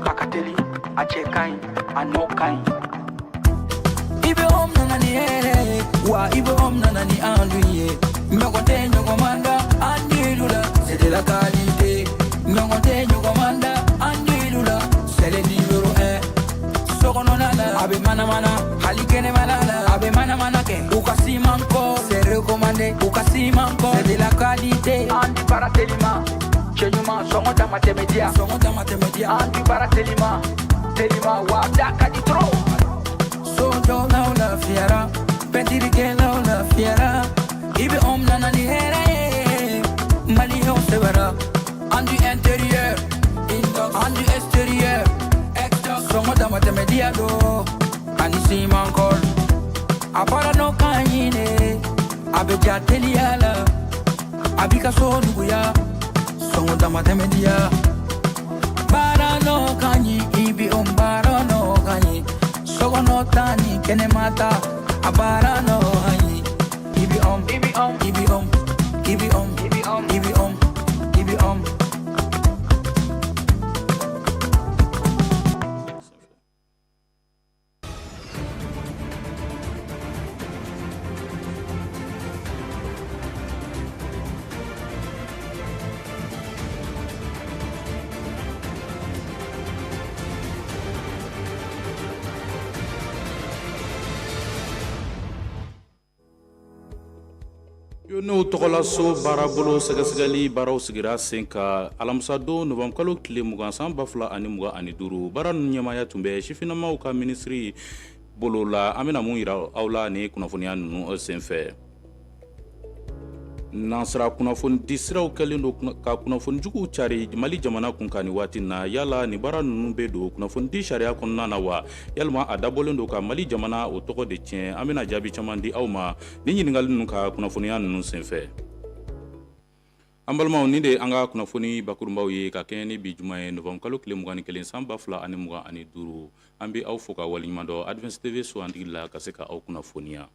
A ka teli, a cɛ ka ɲi, a nɔ ka ɲi. I bɛ home nana ni hɛrɛ ye wa, i bɛ home nana ni enduit ye. Ɲɔgɔn tɛ ɲɔgɔn man da enduit la, c'est de la qualité. Ɲɔgɔn tɛ ɲɔgɔn man da enduit la, c'est le numéro 1. Sokɔnɔna la, a bɛ manamana, hali kɛnɛmana la, a bɛ manamana kɛ. U ka siman kɔ, c'est recommandé. U ka siman kɔ, c'est de la qualité. Enduit baara telima, cɛ ɲuman, sɔngɔ dama tɛmɛ diya, sɔngɔ dama tɛmɛ diya. Enduit baara telima telima wa, da ka di trop. Sojɔlaw lafiyara, pɛntirikɛlaw lafiyara. I bɛ home nana ni hɛrɛ ye, maliyɛnw sɛbɛra. Enduit intérieur, enduit extérieur, sɔngɔ dama tɛmɛ diya do ani siman kɔl. A baara nɔ ka ɲi de, a bɛ ja teliya la, a b'i ka so nuguya, sɔngɔ dama tɛmɛ diya. Baara nɔ ka ɲi, i bi o baara nɔ ka ɲi, sokɔnɔ ta ni kɛnɛma ta, a baara nɔ ka ɲi. I bi om, i bi om, i bi om, i bi om, i bi om, i bi om, i bi om. Pionniers tɔgɔlaso baarabolo sɛgɛsɛgɛli baaraw sigira sen kan alamisadon nowanburukalo tile 20 san 2025. Baara ninnu ɲɛmaaya tun bɛ sifinnamaw ka minisiri bolo la. An bɛna mun jira aw la ni kunnafoniya ninnu senfɛ? Nansara kunnafonidi siraw kɛlen don ka kunnafoni juguw cari Mali jamana kun kan nin waati na. Yala nin baara ninnu bɛ don kunnafonidi sariya kɔnɔna na wa? Yalima a dabɔlen don ka Mali jamana o tɔgɔ de tiɲɛ? An bɛna jaabi caman di aw ma nin ɲininkali ninnu ka kunnafoniya ninnu senfɛ. An balimaw, nin de ye an ka kunnafoni bakurunbaw ye ka kɛɲɛ ni bi juma ye, nowanburukalo tile 21 san 2025. An bɛ aw fo ka waleɲuman dɔn Advance TV sugandili la ka se ka aw kunnafoniya.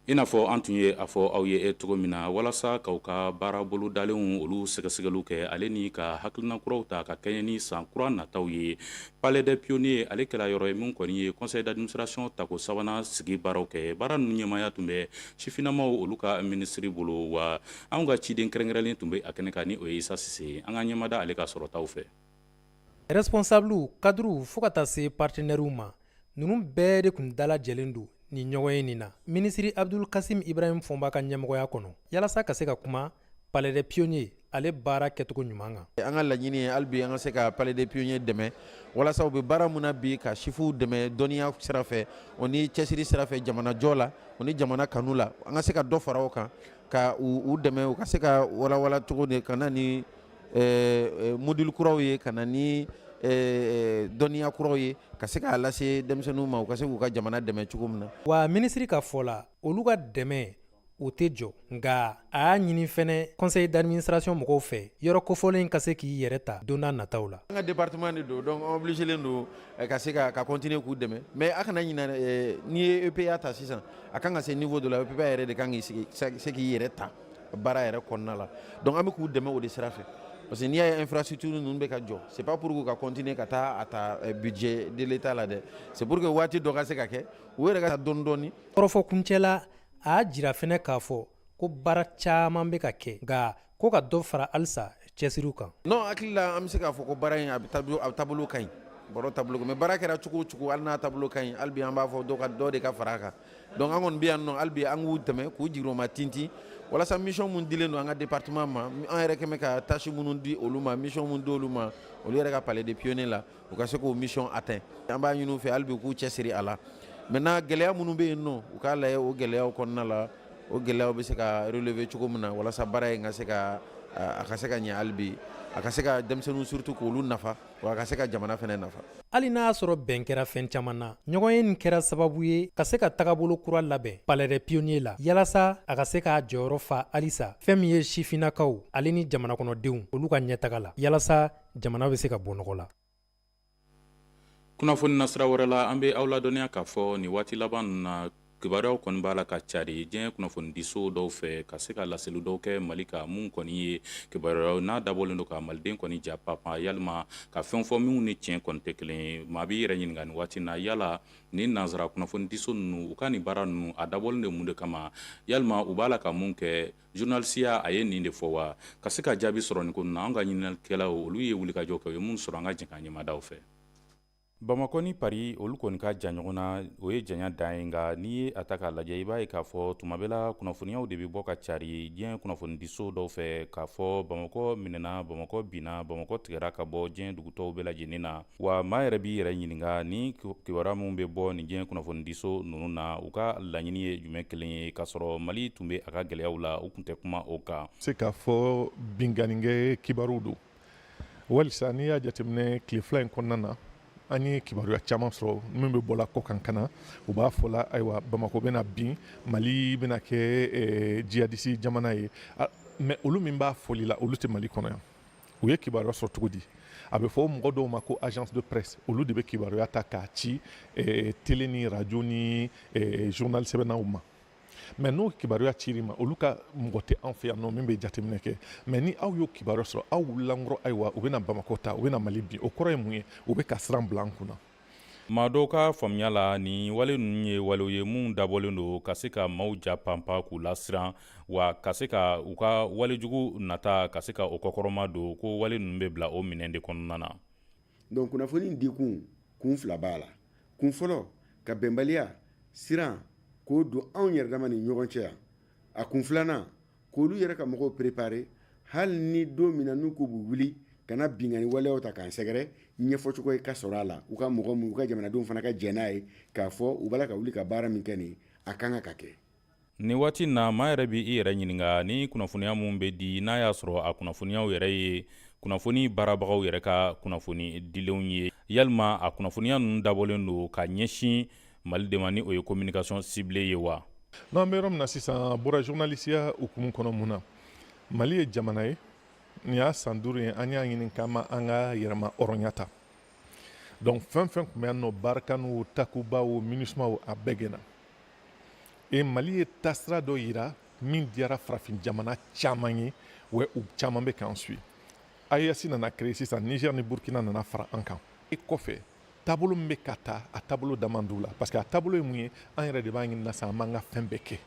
I n'a fɔ an tun ye a fɔ aw ye cogo min na, walasa k'aw ka baara bolodalenw olu sɛgɛsɛgɛliw kɛ, ale ni ka hakilina kuraw ta ka kɛɲɛ ni san kura nataw ye, Palais des Pionniers ale kɛra yɔrɔ ye min kɔni ye conseil d'administration tako sabanan sigi baaraw kɛ. Baara ninnu ɲɛmaaya tun bɛ sifinnamaw olu ka minisiri bolo wa, anw ka ciden kɛrɛnkɛrɛnlen tun bɛ a kɛnɛ kan, ni o ye Isa Sise. An ka ɲɛmada ale ka sɔrɔtaw fɛ. Responsablew, cadrew, fo ka taa se partenaires ma, ninnu bɛɛ de tun dalajɛlen don nin ɲɔgɔnye nin na minisiri Abdul Kasim Ibrahim Fɔnba ka ɲɛmɔgɔya kɔnɔ, yalasa ka se ka kuma Palais des Pionniers ale baara kɛcogo ɲuman kan. An ka laɲini ye hali bi an ka se ka Palais des Pionniers dɛmɛ, walasa u bɛ baara min na bi, ka sifinw dɛmɛ dɔnniya sira fɛ, o ni cɛsiri sira fɛ, jamanajɔ la, o ni jamana kanu la, an ka se ka dɔ fara o kan, ka u dɛmɛ u ka se ka walawala cogo de ka na ni module kuraw ye, ka na ni dɔnniya kuraw ye, ka se k'a lase denmisɛnninw ma, u ka se k'u ka jamana dɛmɛ cogo min na. Wa minisiri ka fɔ la, olu ka dɛmɛ o tɛ jɔ, nka a y'a ɲini fɛnɛ conseil d'administration mɔgɔw fɛ, yɔrɔ kofɔlen ka se k'i yɛrɛ ta don nataw la. An ka département de don, donc an obligélen don ka se ka continuer k'u dɛmɛ. Mais a kana ɲinɛ, n'i ye EPA ta sisan, a kan ka se niveau dɔ la, EPA yɛrɛ de kan k'i se k'i yɛrɛ ta baara yɛrɛ kɔnɔna la. Donc an bɛ k'u dɛmɛ o de sira fɛ, parce que n'i y'a ye infrastructure ninnu bɛ ka jɔ, c'est pas pour que ka continuer ka taa a ta budget de l'État la dɛ, c'est pour que waati dɔ ka se ka kɛ, u yɛrɛ ka dɔɔni dɔɔni. Kɔrɔfɔ kuncɛ la, a y'a jira fɛnɛ k'a fɔ ko baara caman bɛ ka kɛ, nka ko ka dɔ fara halisa cɛsiriw kan. Non, hakili la, an bɛ se k'a fɔ ko baara in a taabolo ka ɲi, baro taabolo. Mais baara kɛra cogo o cogo, hali n'a taabolo ka ɲi, hali bi an b'a fɔ dɔ ka dɔ de ka fara a kan. Donc an kɔni bɛ yan nɔ hali bi, an k'u dɛmɛ, k'u jigiyɔrɔma tintin, walasa mission mun dilen don an ka département ma, an yɛrɛ kɛmɛ ka tâche minnu di olu ma, mission mun di olu ma, olu yɛrɛ ka Palais des Pionniers la, u ka se k'o mission atteint. An b'a ɲini u fɛ hali bi k'u cɛsiri a la. Maintenant, gɛlɛya minnu bɛ yen nɔ, u k'a lajɛ o gɛlɛyaw kɔnɔna la, o gɛlɛyaw bɛ se ka relever cogo min na, walasa baara in ka se ka a ka se ka ɲɛ hali bi, a ka se ka denmisɛnninw surtout k'olu nafa, wa a ka se ka jamana fana nafa. Hali n'a y'a sɔrɔ bɛn kɛra fɛn caman na, ɲɔgɔnye nin kɛra sababu ye ka se ka tagabolo kura labɛn Palais des Pionniers la, yalasa a ka se k'a jɔyɔrɔ fa halisa fɛn min ye sifinnakaw ale ni jamana kɔnɔdenw olu ka ɲɛtaga la, yalasa jamana bɛ se ka bɔ nɔgɔ la. Kunnafoni nasira wɛrɛ la, an bɛ aw ladɔnniya k'a fɔ nin waati laban ninnu na, Kibaruyaw kɔni b'a la ka cari diɲɛ kunnafonidiso dɔw fɛ ka se ka laseli dɔw kɛ Mali kan mun kɔni ye kibaruyaw n'a dabɔlen don ka maliden kɔni ja panpan yalima ka fɛn fɔ minnu ni tiɲɛ kɔni tɛ kelen ye. Maa b'i yɛrɛ ɲininka nin waati na, yala ni nansara kunnafonidiso ninnu u ka nin baara ninnu a dabɔlen de mun de kama? Yalima u b'a la ka mun kɛ? Journalisiya a ye nin de fɔ wa? Ka se ka jaabi sɔrɔ nin ko ninnu na, an ka ɲininikɛlaw olu ye wulikajɔ kɛ, u ye mun sɔrɔ, an ka jɛ k'an ɲɛmada o fɛ. Bamakɔ ni Paris olu kɔni ka jan ɲɔgɔn na, o ye janya dan ye. Nka n'i ye a ta k'a lajɛ, i b'a ye k'a fɔ tuma bɛɛ la kunnafoniyaw de bɛ bɔ ka cari diɲɛ kunnafonidiso dɔw fɛ k'a fɔ Bamakɔ minɛna, Bamakɔ binna, Bamakɔ tigɛra ka bɔ diɲɛ dugutɔw bɛɛ lajɛlen na. Wa maa yɛrɛ b'i yɛrɛ ɲininka ni kibaruya minnu bɛ bɔ nin diɲɛ kunnafonidiso ninnu na, u ka laɲini ye jumɛn kelen ye, k'a sɔrɔ Mali tun bɛ a ka gɛlɛyaw la, u tun tɛ kuma o kan. Se k'a fɔ binkannikɛ kibaru don. Walisa n'i y'a jateminɛ tile 2 in kɔnɔna na, an ye kibaruya caman sɔrɔ min bɛ bɔla kɔkan ka na. U b'a fɔ la, ayiwa, Bamakɔ bɛna bin, Mali bɛna kɛ jihadisi jamana ye. Mais olu min b'a fɔli la, olu tɛ Mali kɔnɔ yan. U ye kibaruya sɔrɔ cogo di? A bɛ fɔ mɔgɔ dɔw ma ko agence de presse. Olu de bɛ kibaruya ta k'a ci télé ni radio ni journal sɛbɛnnaw ma. Mais n'o kibaruya cir'i ma, olu ka mɔgɔ tɛ an fɛ yan nɔ min bɛ jateminɛ kɛ. Mais ni aw y'o kibaruya sɔrɔ, aw wulila nkɔrɔ, ayiwa, u bɛna Bamakɔ ta, u bɛna Mali bin, o kɔrɔ ye mun ye? U bɛ ka siran bila an kunna. Maa dɔw ka faamuya la, nin wale ninnu ye walew ye minnu dabɔlen don ka se ka maaw ja panpan, k'u lasiran, wa ka se ka u ka walejugu nata ka se ka o kɔkɔrɔma don, ko wale ninnu bɛ bila o minɛn de kɔnɔna na. Donc kunnafoni dikun kun fila b'a la. Kun fɔlɔ, ka bɛnbaliya siran k'o don anw yɛrɛ dama ni ɲɔgɔn cɛ yan. A kun filanan, k'olu yɛrɛ ka mɔgɔw préparer, hali ni don min na n'u k'u b'u wuli ka na binkanni waleyaw ta k'an sɛgɛrɛ, ɲɛfɔcogo ye ka sɔrɔ a la, u ka mɔgɔ u ka jamanadenw fana ka jɛn n'a ye k'a fɔ u b'a la ka wuli ka baara min kɛ nin, a kan ka kɛ. Nin waati na, maa yɛrɛ bɛ i yɛrɛ ɲininka ni kunnafoniya minnu bɛ di, n'a y'a sɔrɔ a kunnafoniyaw yɛrɛ ye kunnafoni baarabagaw yɛrɛ ka kunnafoni dilenw ye, yalima a kunnafoniya ninnu dabɔlen don ka ɲɛsin Mali de ma, ni o ye communication ciblée ye wa? N'an bɛ yɔrɔ min na sisan, a bɔra journalisiya hukumu kɔnɔ. Mun na? Mali ye jamana ye, nin y'a san 5 ye, an y'a ɲini k'an ma an ka yɛrɛma hɔrɔnya ta. Donc fɛn fɛn tun bɛ yan nɔ, Barkhane o, Takuba o, MINUSMA o, a bɛɛ gɛnna. E Mali ye taasira dɔ yira min diyara farafin jamana caman ye, wa u caman bɛ k'an suit. AES nana créer sisan, Niger ni Burkina nana fara an kan. E kɔfɛ, taabolo min bɛ ka ta, a taabolo da man d'u la, parce que a taabolo ye mun ye? An yɛrɛ de b'a ɲini na sisan, an b'an ka fɛn bɛɛ kɛ.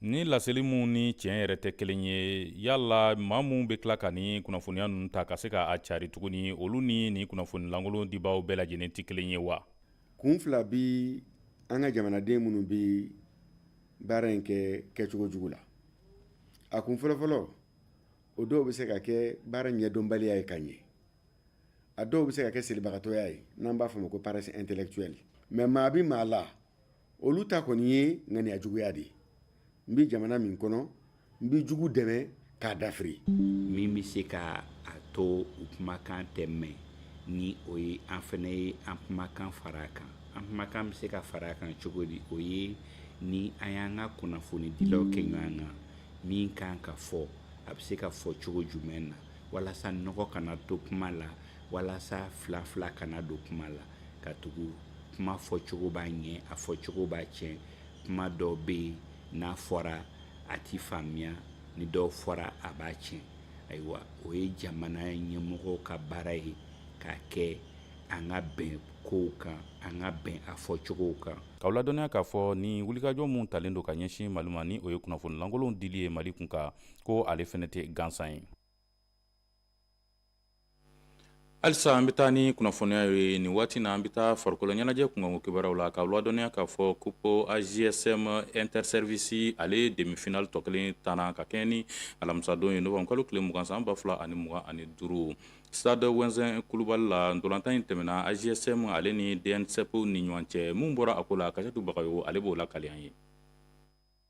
Ni laseli minnu ni tiɲɛ yɛrɛ tɛ kelen ye, yala maa minnu bɛ tila ka ni kunnafoniya ninnu ta ka se ka a cari tuguni, olu ni nin kunnafoni lankolon dibaaw bɛɛ lajɛlen tɛ kelen ye wa? Kun fila bi an ka jamanaden minnu bi baara in kɛ kɛcogo jugu la. A kun fɔlɔfɔlɔ, o dɔw bɛ se ka kɛ baara ɲɛdɔnbaliya ye ka ɲɛ. A dɔw bɛ se ka kɛ selibagatɔya ye, n'an b'a fɔ ma ko paresse intellectuelle. Mais maa bi maa la, olu ta kɔni ye ŋaniya juguya de ye. N bɛ jamana min kɔnɔ, n bɛ jugu dɛmɛ k'a dafiri. Min bɛ se ka a to u kumakan tɛ mɛn, ni o ye an fana ye an kumakan fara a kan. An kumakan bɛ se ka fara a kan cogo di? O ye ni an y'an ka kunnafonidilaw kɛ ɲɔgɔn kan, min kan ka fɔ, a bɛ se ka fɔ cogo jumɛn na, walasa nɔgɔ kana to kuma la, walasa fila fila kana don kuma la, ka tugu kuma fɔcogo b'a ɲɛ, a fɔcogo b'a tiɲɛ. Kuma dɔw bɛ yen, n'a fɔra a ti faamuya, ni dɔw fɔra a b'a tiɲɛ. Ayiwa, o ye jamana ɲɛmɔgɔw ka baara ye k'a kɛ an ka bɛn kow kan, an ka bɛn a fɔcogow kan. K'aw ladɔnniya k'a fɔ ni wulikajɔ min talen don ka ɲɛsin Mali ma, ni o ye kunnafoni lankolonw dili ye Mali kun kan, ko ale fɛnɛ tɛ gansan ye. Halisa an bɛ taa ni kunnafoniya ye. Nin waati na, an bɛ taa farikolo ɲɛnajɛ kunkanko kibaruyaw la, k'aw ladɔnniya k'a fɔ coupe AJSM interservice, ale demi-finale tɔ kelen tanna ka kɛɲɛ ni alamisadon ye, novembre kalo tile 20 san 2025, stade Wɛnzɛn Kulubali la. Ntolantan in tɛmɛna AJSM ale ni DNSEP ni ɲɔgɔn cɛ. Mun bɔra a ko la, Kasatu Bagayogo ale b'o lakali an ye.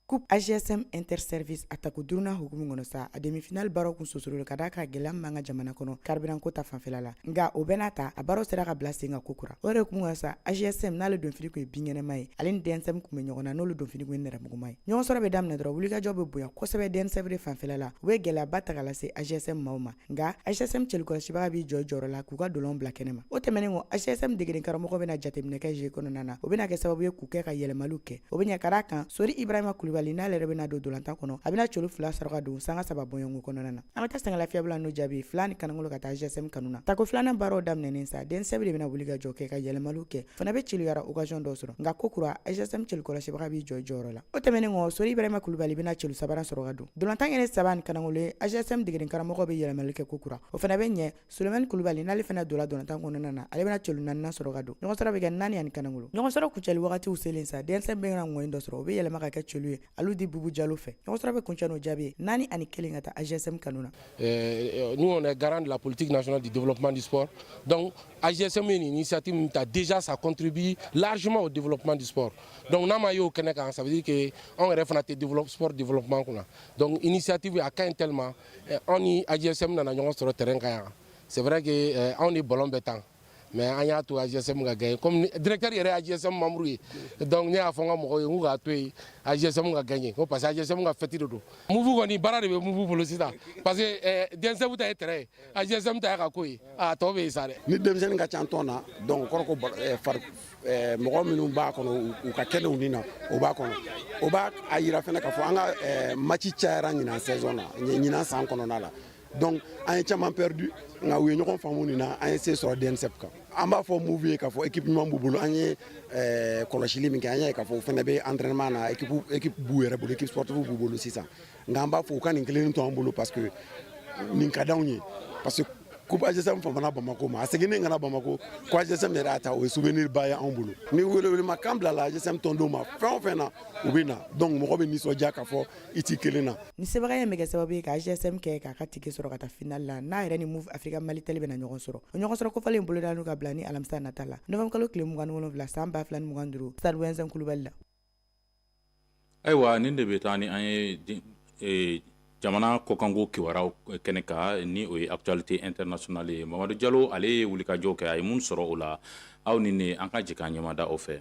Coupe AJSM Interservice a tako duurunan hukumu kɔnɔ sa, a demi-finale baaraw kun sonsorolen ka d'a kan gɛlɛya min b'an ka jamana kɔnɔ carburant ko ta fanfɛla la. Nka o bɛɛ n'a ta, a baaraw sera ka bila sen kan kokura. O yɛrɛ hukumu kɔnɔ sa, AJSM n'ale donfini kun ye binkɛnɛma ye, ale ni DNSM kun bɛ ɲɔgɔn na, n'olu donfini kun ye nɛrɛmuguma ye. Ɲɔgɔnsɔrɔ bɛ daminɛ dɔrɔn, wulikajɔ bɛ bonya kosɛbɛ DNSM de fanfɛla la. U bɛ gɛlɛyaba ta ka lase AJSM maaw ma. Nka AJSM cɛlikɔlɔsibaga b'i jɔ i jɔyɔrɔ la k'u ka dolon bila kɛnɛ ma. O tɛmɛnen kɔ, AJSM degeden karamɔgɔ bɛna jateminɛ kɛ jeu kɔnɔna na, o bɛna kɛ sababu ye k'u kɛ ka yɛlɛmaliw kɛ. O bɛ ɲɛ ka d'a kan Sori Ibrahima Kulubali n'ale yɛrɛ bɛna don dolantan kɔnɔ, a bɛna celu 2 sɔrɔ ka don sanga 3 bɔɲɔgɔnko kɔnɔna na. An bɛ taa sɛgɛnlafiɲɛbɔ la n'o jaabi 2 ni kanangolo ka taa AJSM kanu na. Tako filanan baaraw daminɛnen sa, DNSM de bɛna wuli ka jɔ kɛ ka yɛlɛmaliw kɛ. Fana bɛ celuyara occasion dɔ sɔrɔ, nka kokura AJSM celikɔlɔsibaga b'i jɔ i jɔyɔrɔ la. O tɛmɛnen kɔ, Sori Ibrahima Kulubali bɛna celu sabanan sɔrɔ ka don. Dolantan kɛlen 3 ni kanangolo ye, AJSM degeden karamɔgɔ bɛ yɛlɛmali kɛ kokura. O fana bɛ ɲɛ Sulemani Kulubali n'ale fana donna dolantan kɔnɔna na, ale bɛna celu naaninan sɔrɔ ka don. Ɲɔgɔnsɔrɔ bɛ kɛ 4 ani kanangolo. Ɲɔgɔnsɔrɔ kuncɛli wagatiw selen sa, DNSM bɛna ŋɔni dɔ sɔrɔ, o bɛ yɛlɛma ka kɛ celu ye Alu di Bubu Jalo fɛ. Ɲɔgɔnsɔrɔ bɛ kuncɛ n'o jaabi ye 4 ani 1 ka taa AJSM kanu na. Nous on est garant de la politique nationale du développement du sport. Donc AJSM ye nin initiative min ta, déjà ça contribue largement au développement du sport. Donc n'a ma ye o kɛnɛ kan, ça veut dire que anw yɛrɛ fana tɛ développe sport développement kunna. Donc initiative a ka ɲi tellement, anw ni AJSM nana ɲɔgɔn sɔrɔ terrain kan yan. C'est vrai que anw ni ballon bɛ tan, mais an y'a to AJSM ka gagner comme directeur yɛrɛ ye AJSM membre ye. Donc ne y'a fɔ n ka mɔgɔw ye n k'u k'a to yen AJSM ka gagner, ko parce que AJSM ka fête de don. Moov kɔni, baara de bɛ Moov bolo sisan, parce que DNSM ta ye terrain ye, AJSM ta y'a ka ko ye, a tɔ bɛ yen sa dɛ. Ni denmisɛnnin ka ca tɔn na, donc o kɔrɔ ko fari mɔgɔ minnu b'a kɔnɔ, u ka kɛnɛw ni na, o b'a kɔnɔ. O b'a a yira fɛnɛ k'a fɔ an ka match cayara ɲinan saison na, ɲinan san kɔnɔna la. Donc an ye caman perdu, nka u ye ɲɔgɔn faamu nin na, an ye se sɔrɔ DNSEP kan. An b'a fɔ Moov ye k'a fɔ équipe ɲuman b'u bolo. An ye kɔlɔsili min kɛ, an y'a ye k'a fɔ o fana bɛ entraînement na, équipe b'u yɛrɛ bolo, équipe sportive b'u bolo sisan. Nka an b'a fɔ u ka nin kelen to an bolo, parce que nin ka d'anw ye, parce que coupe AJSM famana Bamako ma, a seginnen ka na Bamako ko AJSM yɛrɛ y'a ta, o ye souvenir ba ye anw bolo. Ni welewelema kan bilala AJSM tɔndenw ma, fɛn o fɛn na, u bɛ na. Donc mɔgɔ bɛ nisɔndiya k'a fɔ i t'i kelen na. Ni sebaaya in bɛ kɛ sababu ye ka AJSM kɛ k'a ka ticket sɔrɔ ka taa finale la, n'a yɛrɛ ni Moov Africa Malitel bɛna ɲɔgɔn sɔrɔ. O ɲɔgɔn sɔrɔ kofɔlen in bolodalen ka bila ni alamisa nata la, novembre kalo tile 27 san 2025, stade Wɛnzɛn Kulubali la. Ayiwa, nin de bɛ taa ni an ye jamana kɔkanko kibaruyaw kɛnɛ kan, ni o ye actualité internationale ye. Mamadu Jalo, ale ye wulikajɔ kɛ, a ye mun sɔrɔ o la? Aw ni ne, an ka jɛ k'an ɲɛmada o fɛ.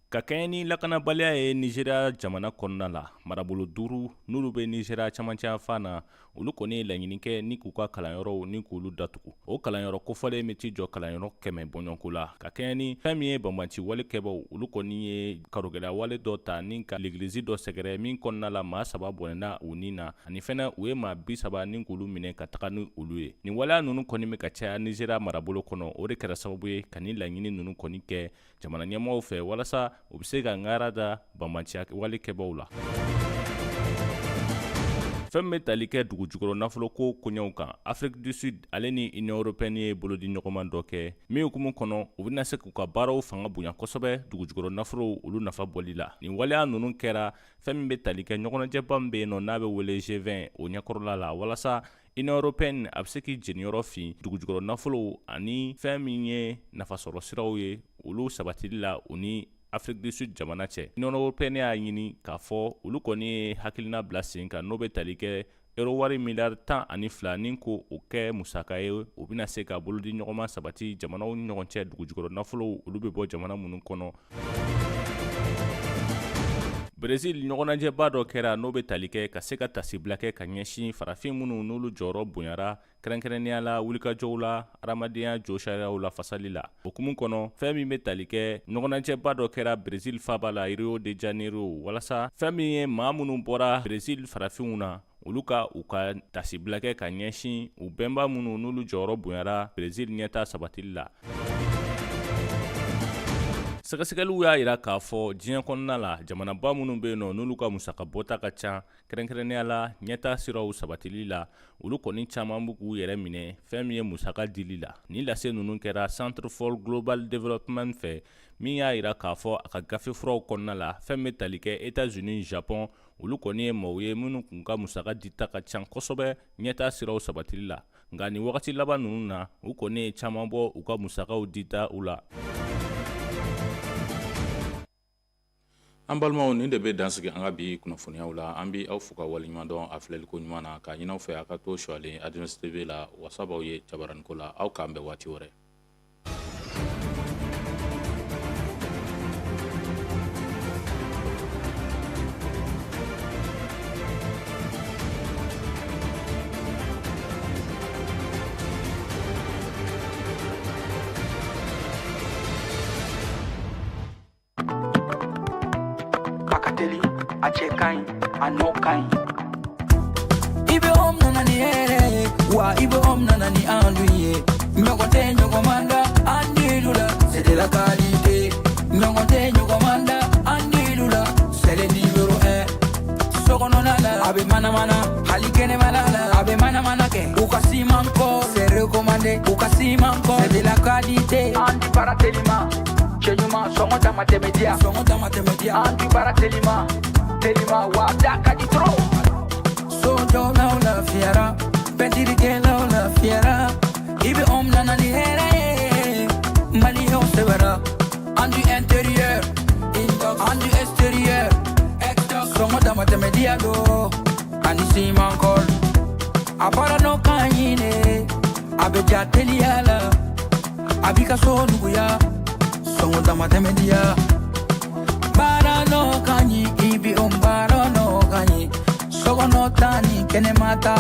Ka kɛɲɛ ni lakanabaliya ye Nizeriya jamana kɔnɔna la, marabolo 5 n'olu bɛ Nizeriya camancɛ fan na, olu kɔni ye laɲini kɛ ni k'u ka kalanyɔrɔw ni k'olu datugu. O kalanyɔrɔ kofɔlen bɛ t'i jɔ kalanyɔrɔ 100 bɔɲɔgɔnko la. Ka kɛɲɛ ni fɛn min ye banbanci wale kɛbaw, olu kɔni ye karogɛlɛya wale dɔ ta ni ka legilizi dɔ sɛgɛrɛ min kɔnɔna la maa 3 bɔnɛna u ni na, ani fɛnɛ u ye maa 30 ni k'olu minɛ ka taga ni olu ye. Nin waleya ninnu kɔni bɛ ka caya Nizeriya marabolo kɔnɔ. O de kɛra sababu ye ka nin laɲini ninnu kɔni kɛ jamana ɲɛmɔgɔw fɛ, walasa u bɛ se ka ŋara da banbanciya wale kɛbaw la. Fɛn bɛ tali kɛ dugu jukɔrɔ nafoloko koɲɛw kan, Afrique du Sud ale ni Union européenne ye bolodi ɲɔgɔnma dɔ kɛ min hukumu kɔnɔ, u bɛna se k'u ka baaraw fanga bonya kosɛbɛ dugu jukɔrɔ nafolow olu nafa bɔli la. Nin waleya ninnu kɛra fɛn min bɛ tali kɛ ɲɔgɔnnajɛba min bɛ yen nɔ n'a bɛ wele G20, o ɲɛkɔrɔla la, walasa Union européenne a bɛ se k'i jeniyɔrɔ fin dugujukɔrɔ nafolow ani fɛn min ye nafasɔrɔ siraw ye, olu sabatili la u ni Afrique du Sud jamana cɛ. Union européenne y'a ɲini k'a fɔ olu kɔni ye hakilina bila sen kan n'o bɛ tali kɛ euro wari miliyari 12 ni ko o kɛ musaka ye, u bɛna se ka bolodi ɲɔgɔnma sabati jamanaw ni ɲɔgɔn cɛ, dugujukɔrɔ nafolow olu bɛ bɔ jamana minnu kɔnɔ. Brésil, ɲɔgɔnnajɛba dɔ kɛra n'o bɛ tali kɛ ka se ka tasibila kɛ ka ɲɛsin farafin minnu n'olu jɔyɔrɔ bonyara kɛrɛnkɛrɛnnenya la wulikajɔw la adamadenya josariyaw la fasali la. O hukumu kɔnɔ, fɛn min bɛ tali kɛ ɲɔgɔnnajɛba dɔ kɛra Brésil faaba la Rio de Janeiro, walasa fɛn min ye maa minnu bɔra Brésil farafinw na, olu ka u ka tasibila kɛ ka ɲɛsin u bɛnba minnu n'olu jɔyɔrɔ bonyara Brésil ɲɛtaa sabatili la. Sɛgɛsɛgɛliw y'a jira k'a fɔ diɲɛ kɔnɔna la, jamanaba minnu bɛ yen nɔ n'olu ka musaka bɔta ka ca kɛrɛnkɛrɛnnenya la ɲɛtaa siraw sabatili la, olu kɔni caman bɛ k'u yɛrɛ minɛ fɛn min ye musaka dili la. Nin lase ninnu kɛra Centre for Global Development fɛ, min y'a jira k'a fɔ a ka gafefuraw kɔnɔna la, fɛn bɛ tali kɛ États-Unis, Japon, olu kɔni ye maaw ye minnu kun ka musaka dita ka ca kosɛbɛ ɲɛtaa siraw sabatili la. Nka nin wagati laban ninnu na, u kɔni ye caman bɔ u ka musakaw dita u la. An balimaw, nin de bɛ dan sigi an ka bi kunnafoniyaw la. An bɛ aw fo ka waleɲuman dɔn a filɛliko ɲuman na, k'a ɲini aw fɛ a ka to sualen ADS TV la. Wasa b'aw ye jabaraniko la. Aw k'an bɛn waati wɛrɛ. A ka teli, a cɛ ka ɲi, a nɔ ka ɲi. IBM nana ni hɛrɛ ye wa, IBM nana ni enduit ye. Ɲɔgɔn tɛ ɲɔgɔn man da enduit la, c'est de la qualité. Ɲɔgɔn tɛ ɲɔgɔn man da enduit la, c'est le numéro 1. Sokɔnɔna la, a bɛ manamana, hali kɛnɛmana la, a bɛ manamana kɛ. U ka ciment kɔ, c'est recommandé. U ka ciment kɔ, c'est de la qualité. Enduit baara telima, cɛ ɲuman, sɔngɔ dama tɛmɛ diya, sɔngɔ dama tɛmɛ diya. Enduit baara telima telima wa, da ka di trop. Sojɔlaw lafiyara, pɛntirikɛlaw lafiyara. IBM nana ni hɛrɛ ye, maliyɛnw sɛbɛra. Enduit intérieur, enduit extérieur, sɔngɔ dama tɛmɛ diya do ani ciment colle. A baara nɔ ka ɲi de, a bɛ ja teliya la, a b'i ka so nuguya, sɔngɔ dama tɛmɛ diya. Baara nɔ ka ɲi, IBM baara nɔ ka ɲi, sokɔnɔ ta ni kɛnɛma ta.